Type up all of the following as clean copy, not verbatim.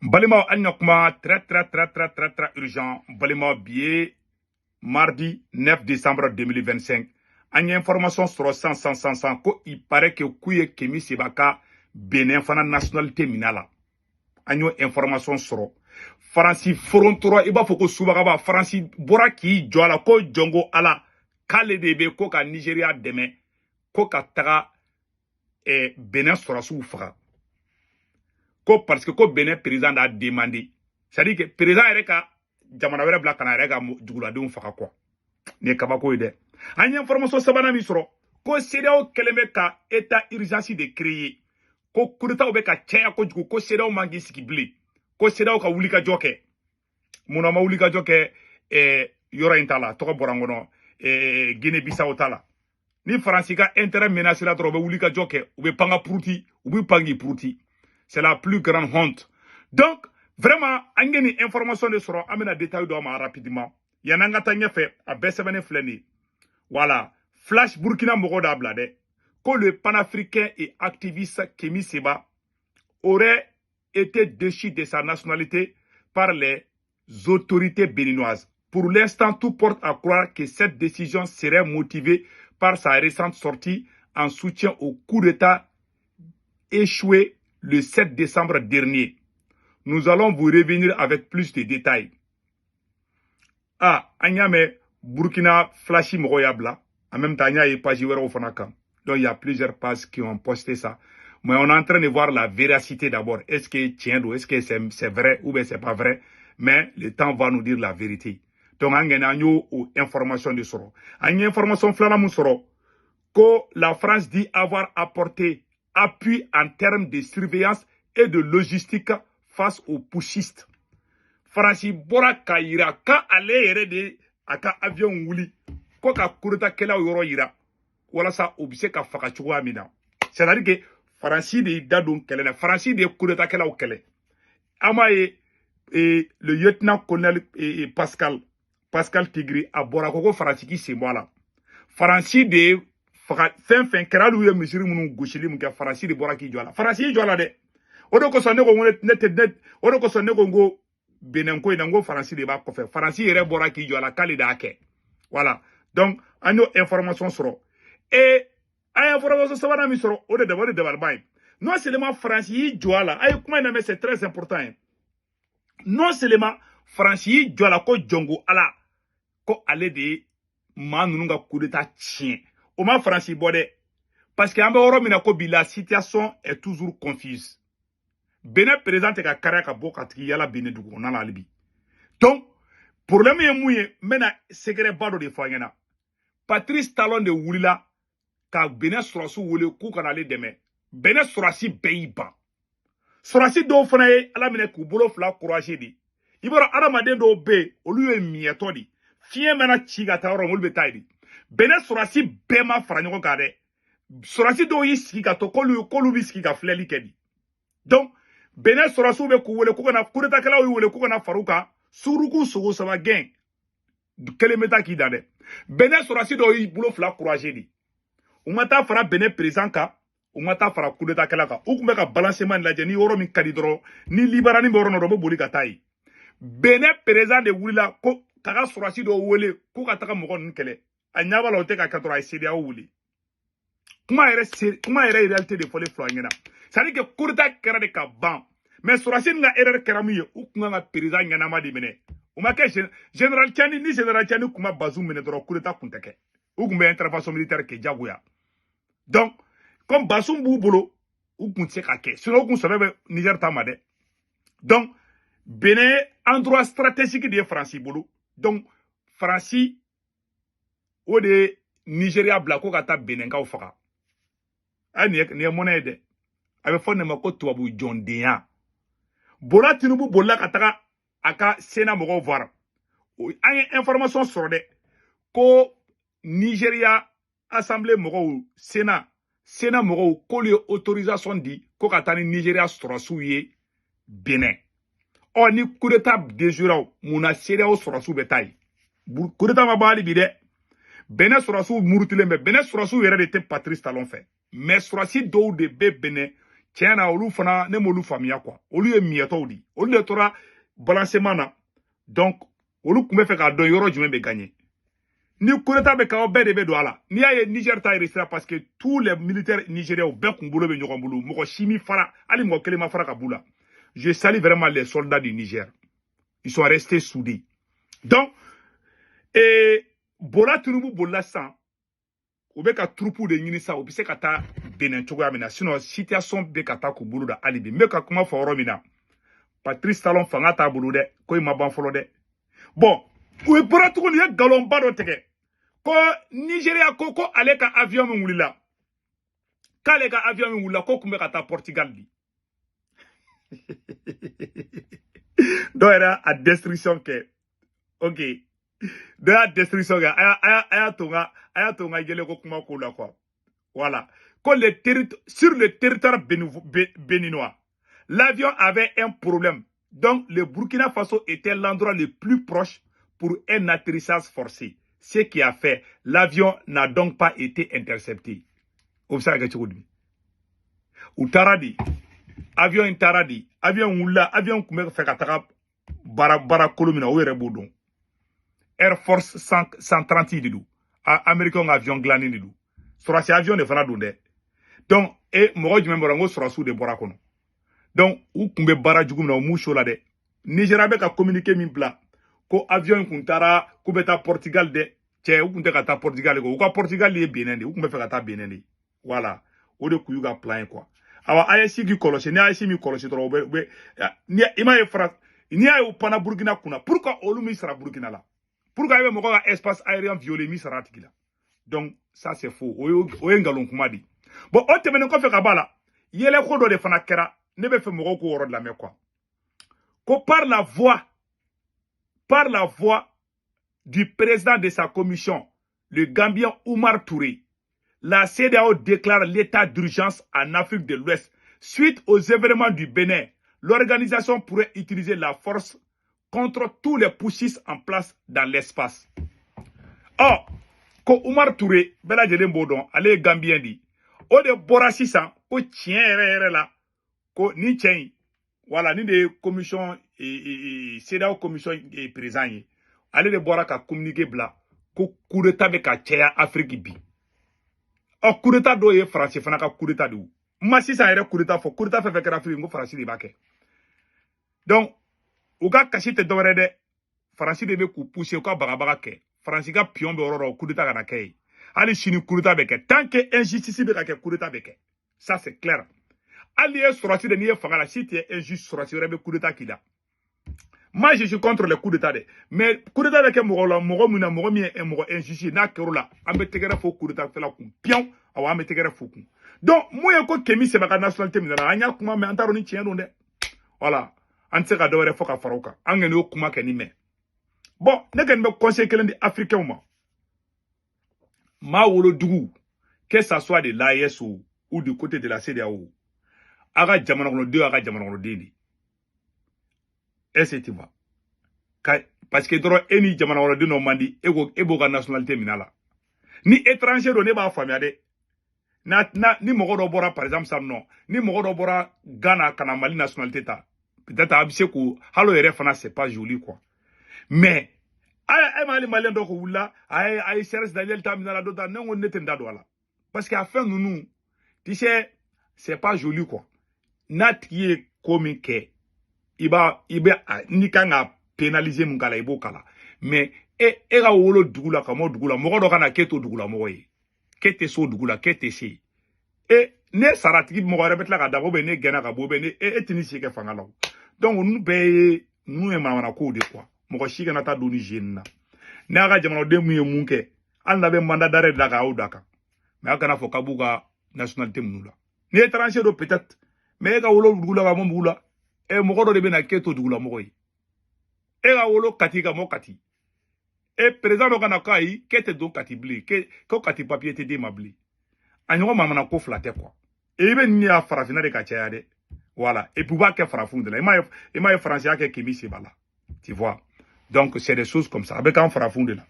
Balimaw, an na kuma très très très très très très urgent. Balimaw, bi ye mardi 9 décembre 2025. An ye information sɔrɔ san san san san ko il paraît que k'u ye Kemi Seba ka Benin fana nationalité minɛ a la. An y'o information sɔrɔ. Faransi forontora, i b'a fɔ ko subagaba. Faransi bɔra k'i jɔ a la ko jɔnko Ala k'ale de bɛ ko ka Nigéria dɛmɛ ko ka taga Benin sɔrɔsiw faga, ko parce que ko Benin président d'a demandé, c'est à dire que président yɛrɛ ka jamana wɛrɛ bila ka na yɛrɛ ka juguladenw faga quoi. Nin ye kabako ye dɛ. An ye information sabanan min sɔrɔ, ko CEDEAO kɛlen bɛ ka état urgence de créer, ko coup d'état bɛ ka caya kojugu, ko CEDEAO man k'i sigi bilen, ko CEDEAO ka wuli ka jɔ kɛ. Munna ma wuli ka jɔ kɛ? Yɔrɔ in ta la, tɔgɔ bɔra n kɔnɔ, Guinée Bissau ta la. Ni Faransi ka intérêt menacé la dɔrɔn, u bɛ wuli ka jɔ kɛ, u bɛ pan ka puruti, u bɛ pan k'i puruti. C'est la plus grande honte. Donc vraiment, an ye nin information de sɔrɔ, an bɛna détail dɔ ma rapidement yan'an ka taa ɲɛfɛ. A bɛɛ sɛbɛnnen filɛ nin ye. Voilà, Flash Burkina mɔgɔw d'a bila dɛ, ko le panafricain et activiste Kemi Seba aurait été déchu de sa nationalité par les autorités béninoises. Pour l'instant, tout porte à croire que cette décision serait motivée par sa récente sortie en soutien au coup d'État échoué le 7 décembre dernier. Nous allons vous revenir avec plus de détails. Ah, an y'a mɛn Burkina Flash mɔgɔw y'a bila. En même temps, an y'a ye page wɛrɛw fana kan. Donc il y a plusieurs pages qui ont posté ça. Mais on est en train de voir la véracité d'abord. Est-ce que tiɲɛ don? Est-ce que c'est vrai ou bien c'est pas vrai? Mais le temps va nous dire la vérité. Donc an kɔni, an y'o o information de sɔrɔ. An ye information filanan mun sɔrɔ, ko la France dit avoir apporté appui en termes de surveillance et de logistique face aux putschistes. Faransi bɔra k'a yira k'ale yɛrɛ de a ka avion wuli ko ka coup d'état kɛlaw yɔrɔ yira walasa u bɛ se ka faga cogoya min na. C'est à dire que Faransi de y'i da don kɛlɛ la, Faransi de ye coup d'état kɛlaw kɛlɛ. An b'a ye le lieutenant colonel Pascal Tigri, a bɔra ko Faransi k'i sen bɔ a la. Faransi de ye faga fɛn fɛn kɛra, hali u ye misiri minnu gosili min kɛ, Faransi de bɔra k'i jɔ a la. Faransi y'i jɔ a la dɛ. O de kosɔn ne ko ne tɛ ne, o de kosɔn ne ko n ko Benin ko in na, n ko Faransi de b'a kɔfɛ. Faransi yɛrɛ bɔra k'i jɔ a la k'ale de y'a kɛ. Voilà, donc an y'o information sɔrɔ. Et an ye information sabanan min sɔrɔ, o de o de dabaliban ye. Non seulement Faransi y'i jɔ a la, a ye kuma in lamɛn, c'est très important ye. Non seulement Faransi y'i jɔ a la ko jɔnko Ala ko ale de ye maa ninnu ka coup d'état tiɲɛ, o ma Faransi bɔ dɛ, parce que an bɛ yɔrɔ min na ko bi, la situation est toujours confuse. Benin président tɛ ka kariya ka bɔ ka tigi yala Benin dugu kɔnɔna la hali bi. Donc problème ye mun ye? N bɛna secret ba dɔ de fɔ an ɲɛna. Patrice Talon de wulila ka Benin sɔrɔsiw wele k'u kana ale dɛmɛ. Benin sɔrɔsi bɛɛ y'i ban. Sɔrɔsi dɔw fana ye Ala minɛ k'u bolo fila croiser de. I b'a dɔn, adamaden dɔw bɛ yen, olu ye miɲɛtɔ de. Fiɲɛ mana ci ka taa yɔrɔ min, olu bɛ taa yen de. Benin sɔrɔsi bɛɛ ma fara ɲɔgɔn kan dɛ. Sɔrɔsi dɔw y'i sigi ka to k'olu bɛ sigi ka filɛli kɛ de. Donc Benin sɔrɔsiw bɛ k'u wele k'u kana, coup d'état kɛlaw y'u wele k'u kana far'u kan. Suruku sogo saba gɛn kelen bɛ taa k'i da dɛ. Benin sɔrɔsi dɔw y'i bolo fila croiser de. U ma taa fara Benin président kan, u ma taa fara coup d'état kɛla kan. U tun bɛ ka balancement lajɛ, ni yɔrɔ min ka di dɔrɔn, ni libarani bɛ yɔrɔ min na dɔrɔn, u bɛ boli ka taa yen. Benin président de wulila ko ka ka sɔrɔsi dɔw wele k'u ka taga mɔgɔ ninnu kɛlɛ. A ɲɛ b'a la, o tɛ ka kɛ dɔrɔn, a ye CEDEAO wele. Kuma yɛrɛ, kuma yɛrɛ réalité de fɔlen filɛ an ɲɛna. C'est à dire que coup d'état kɛra de ka ban, mais sɔrɔsi ninnu ka erreur kɛra mun ye? U kun kan ka président ɲɛnama de minɛ. U ma kɛ général Tiani. Ni général Tiani kun ma Bazoum minɛ dɔrɔn, coup d'état kun tɛ kɛ. U kun bɛ intervention militaire kɛ jagoya. Donc comme Bazoum b'u bolo, u kun tɛ se ka kɛ, sinon u kun sɛbɛ bɛ Niger ta ma dɛ. Donc Benin, endroit stratégique de ye Faransi bolo. Donc Faransi o de ye Nigéria bila ko ka taa Beninkaw faga. A nin ye mɔnɛ ye dɛ. A bɛ fɔ nin ma ko tubabu jɔndenya. Bola Tinubu bolila ka taga a ka Sénat mɔgɔw voir. An ye information sɔrɔ dɛ ko Nigéria assemblée mɔgɔw, Sénat mɔgɔw, k'olu ye autorisation di ko ka taa ni Nigéria sɔrɔsiw ye Benin. Ɔ ni coup d'état déjouera, mun na CEDEAO sɔrɔsiw bɛ taa yen? Coup d'état ma ban hali bi dɛ. Benin sɔrɔsiw murutilen bɛ. Benin sɔrɔsiw yɛrɛ de tɛ Patrice Talon fɛ, mais sɔrɔsi dɔw de bɛ Benin. Tiɲɛ na, olu fana, ne m'olu faamuya quoi. Olu ye miyɛtɔw de, olu de tora balancement na. Donc olu tun bɛ fɛ k'a dɔn yɔrɔ jumɛn bɛ gagner. Ni coup d'état bɛ kɛ, aw bɛɛ de bɛ don a la. N'i y'a ye Niger ta réussira, parce que tous les militaires nigériens bɛɛ kun bolo bɛ ɲɔgɔn bolo, mɔgɔ si mi fara, hali mɔgɔ kelen ma fara ka b'u la. Je salue vraiment les soldats du Niger, ils sont restés soudés. Donc et Bola Tinubu bolila sisan, u bɛ ka troupe de ɲini sisan, u bɛ se ka taa Benin cogoya min na. Sinon situation bɛ ka taa k'u bolo da. Hali bi n bɛ ka kuma fɔ yɔrɔ min na, Patrice Talon fanga t'a bolo dɛ, ko in ma ban fɔlɔ dɛ. Bon, u bɔra tuguni, u ye nkalonba dɔ tigɛ ko Nigéria ko ale ka avion min wulila, k'ale ka avion min wulila, ko kun bɛ ka taa Portugal di. Dɔw yɛrɛ a destruction kɛ. Ok, dɔ y'a destruction kɛ. A y'a to n ka, a y'a to n ka yɛlɛ ko kuma ko la quoi. Voilà, ko le sur le territoire béninois, l'avion avait un problème, donc le Burkina Faso était l'endroit le plus proche pour un atterrissage forcé, ce qui a fait l'avion n'a donc pas été intercepté. O bɛ se ka kɛ cogo di? U taara di, avion in taara di, avion wulila, avion tun bɛ fɛ ka taga baara baara kolo min na, o yɛrɛ b'o dɔn. Air Force 130 de don, américain ka avion dilannen de don, sɔrɔsi avion de fana don dɛ. Donc e mɔgɔ jumɛn bɔra? N ko sɔrɔsiw de bɔra kɔnɔ. Donc u tun bɛ baara jugu min na, u m'u so la dɛ. Nigéria bɛ ka communiqué min bila ko avion in kun taara k'u bɛ taa Portugal dɛ, cɛ, u kun tɛ ka taa Portugal kɔ, u ka Portugal ye Benin de, u kun bɛ fɛ ka taa Benin de. Voilà, o de kun y'u ka plan ye quoi. Awa, AES k'i kɔlɔsi, ni AES m'i kɔlɔsi dɔrɔn, u bɛ u bɛ ni i m'a ye France, n'i y'a ye u panna Burkina kunna, pourquoi olu m'i sara Burkina la? Pourquoi i bɛ mɔgɔ ka espace aérien violer, m'i sara a tigi la? Donc ça, c'est faux, o ye nkalon kuma de. Bon, o tɛmɛnen kɔfɛ ka bɔ a la, yɛlɛko dɔ de fana kɛra, ne bɛ fɛ mɔgɔw k'o yɔrɔ lamɛn quoi. Ko par la voix du président de sa commission, le Gambien Oumar Touré, la CEDEAO déclare l'état d'urgence en Afrique de l'Ouest. Suite aux événements du Bénin, l'organisation pourrait utiliser la force contre tous les putschistes en place dans l'espace. Or, ko Oumar Touré, bɛɛ lajɛlen b'o dɔn, ale ye Gambien de ye. O de bɔra sisan ko tiɲɛ yɛrɛ yɛrɛ la, ko ni cɛ in, voilà, nin de ye commission CEDEAO commission président ye. Ale de bɔra ka communiqué bila ko coup d'état bɛ ka caya Afrique bi. Ɔ, coup d'état dɔw ye Faransi fana ka coup d'état de ye. N ma sisan yɛrɛ coup d'état fɔ, coup d'état fɛn fɛn kɛra Afrique, n ko Faransi de b'a kɛ. Donc u ka kasi tɛ dɔwɛrɛ dɛ, Faransi de bɛ k'u pousser u ka bagabaga kɛ. Faransi ka pion bɛ yɔrɔ dɔ, coup d'état kana kɛ yen. Hali sini coup d'état bɛ kɛ, tant que injustice bɛ ka kɛ, coup d'état bɛ kɛ, ça c'est clair. Hali n'i ye sɔrɔsi de, n'i ye fanga la, si tu es injuste, sɔrɔsi wɛrɛ bɛ coup d'état k'i la. Moi, je suis contre les coups d'état dɛ, mais coup d'état bɛ kɛ mɔgɔ la, mɔgɔ min na, mɔgɔ min ye mɔgɔ injuste, n'a kɛr'o la, an bɛ tɛgɛrɛ fɔ coup d'état kɛla kun pion. Awɔ, an bɛ tɛgɛrɛ fo kun. Donc mun ye ko Kemi Seba ka nationalité minɛ la, an y'a kuma mɛn, an t'a dɔn ni tiɲɛ don dɛ. Voilà, an tɛ se ka dɔ wɛrɛ fɔ ka fara o kan, an kɔni y'o kuma kɛ ni mɛn. Bon, ne kɔni bɛ conseil kelen di africain ma: maa wolodugu, que ça soit de l'AES ou du côté de la CEDEAO, a ka jamana kɔnɔden, a ka jamana kɔnɔden de. Est-ce que tu vois? Ka parce que dɔrɔn e ni jamana kɔnɔden dɔ man di, e ko e b'o ka nationalité minɛ a la. Ni étranger don, ne b'a faamuya dɛ. Na ni mɔgɔ dɔ bɔra, par exemple sisan nɔ, ni mɔgɔ dɔ bɔra Ghana ka na Mali nationalité ta, peut-être a bɛ se k'o hali o yɛrɛ fana, c'est pas joli quoi. Mais a e ma hali malien dɔ ko wulila, a ye Serge Daniel ta minɛ la, dɔ ta, ne ko ne tɛ n da don a la, parce que a fɛn ninnu, tu sais, c'est pas joli quoi. N'a tigi ye ko min kɛ, i b'a i bɛ n'i kan ka pénaliser mun k'a la, i b'o k'a la. Mais e ka wolo dugu la ka mɔ dugu la, mɔgɔ dɔ ka na k'e t'o dugulamɔgɔ ye, k'e tɛ se o dugu la, k'e tɛ se e ne sara tigi, mɔgɔ wɛrɛ bɛ tila ka da ko ne gɛnna ka bɔ ne e tɛ ni si kɛ fanga la o. Donc ninnu bɛɛ ye, ninnu ye manamana kow de quoi. Mɔgɔ si kana taa don ni jeu nin na. N'a ka jamanaden mun ye mun kɛ, hali n'a bɛ mandat d'arrêt da k'aw da kan, mais a kana fɔ k'a b'u ka nationalité minnu la. Ni étranger don peut-être, mais e ka wolo dugu la ka mɔ dugu la, e mɔgɔ dɔ de bɛ na k'e to dugulamɔgɔ ye, e ka wolo Kati ka mɔ Kati, e président dɔ ka na ko ayi, k'e tɛ don Kati bilen, ko Kati papier tɛ d'e ma bilen. A ɲɔgɔn manamana ko fila tɛ quoi. E i bɛ nin y'a farafinna de ka caya dɛ. Voilà, et puis u b'a kɛ farafinw de la. I m'a ye Faransi y'a kɛ Kemi Seba la, tu vois? Donc c'est des choses comme ça, a bɛ k'an farafinw de la.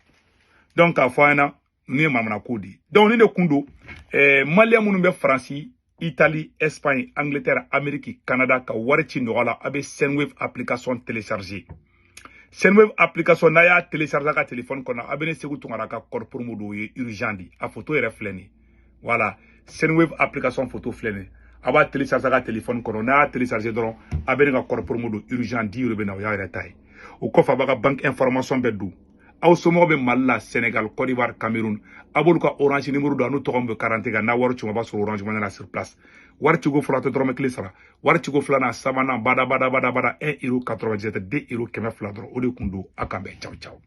Donc k'a fɔ an ɲɛna, ninnu ye manamana ko de ye. Donc ni de kun don, malien minnu bɛ Faransi Italie, Espagne, Angleterre, Amérique, Canada ka wari ci nɔgɔya la, a bɛ Sendwave application télécharger. Sendwave application, n'a y'a télécharger a ka téléphone kɔnɔ, a bɛ ne Segu Tunkara ka code promo dɔw ye urgent di. A photo yɛrɛ filɛ nin ye. Voilà, Sendwave application photo filɛ nin ye. A b'a télécharger a ka téléphone kɔnɔ. N'a y'a télécharger dɔrɔn, a bɛ ne ka code promo don urgent 10 euros bɛ na, o y'a yɛrɛ ta ye. O kɔfɛ, a b'a ka banque information bɛɛ don. Aw somɔgɔw bɛ Mali la, Sénégal, Côte d'Ivoire, Cameroun, a b'olu ka Orange numéro don, a n'u tɔgɔ min bɛ carte kan. N'a wari ci, a b'a sɔrɔ Orange Money na sur place. Wari ciko fɔlɔ, a tɛ dɔrɔmɛ kelen sara. Wari ciko filanan, sabanan, bada bada bada bada, 1 euro 97, 2 euro 200 dɔrɔn, o de kun don. A k'an bɛn, ciao ciao.